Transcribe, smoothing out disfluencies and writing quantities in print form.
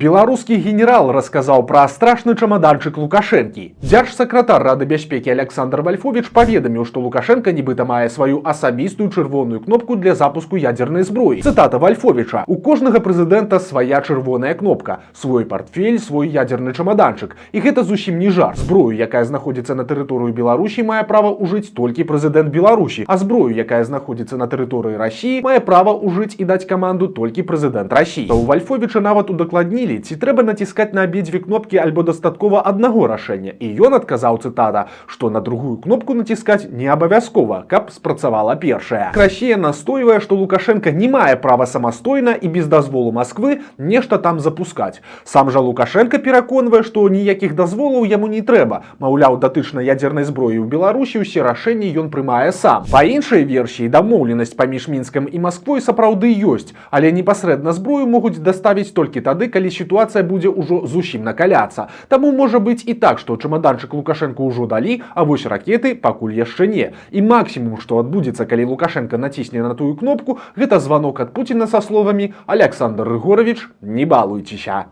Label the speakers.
Speaker 1: Беларускі генерал расказаў пра страшны чамаданчык Лукашэнкі. Дзяржсакратар Рады бяспекі Аляксандр Вальфовіч паведаміў, што Лукашэнка нібыта мае сваю асабістую чырвоную кнопку для запуску ядзернай зброі. Цытата Вальфовіча: «У кожнага прэзідэнта свая чырвоная кнопка, свой портфель, свой ядзерны чамаданчык. І гэта зусім не жарт. Зброю, якая знаходзіцца на тэрыторыі Беларусі, мае права ўжыць толькі прэзідэнт Беларусі, а зброю, якая знаходзіцца на тэрыторыі Расіі, мае права ўжыць і даць каманду толькі прэзідэнт Расіі». У Вальфовіча нават удакладнілі, ці трэба націскаць на абедзве кнопкі альбо дастаткова аднаго рашэння. І ён адказаў, цытата, што на другую кнопку націскаць не абавязкова, каб спрацавала першая. Расія настойвае, што Лукашэнка не мае права самастойна і без дазволу Масквы нешта там запускаць. Сам жа Лукашэнка пераконвае, што ніякіх дазволаў яму не трэба. Маўляў, датычна ядзернай зброі ў Беларусі ўсе рашэнні ён прымае сам. Па іншай версіі, дамоўленасць паміж Мінскам і Масквой сапраўды ёсць, але непасрэдна зброю могуць даставіць толькі тады, калі сітуацыя будзе ўжо зусім накаляцца. Таму можа быць і так, што чамаданчык Лукашэнку ўжо далі, а вось ракеты пакуль яшчэ не. І максімум, што адбудзецца, калі Лукашэнка націсне на тую кнопку, гэта званок ад Пуціна са словамі: «Аляксандр Рыгоравіч, не балуйцеся».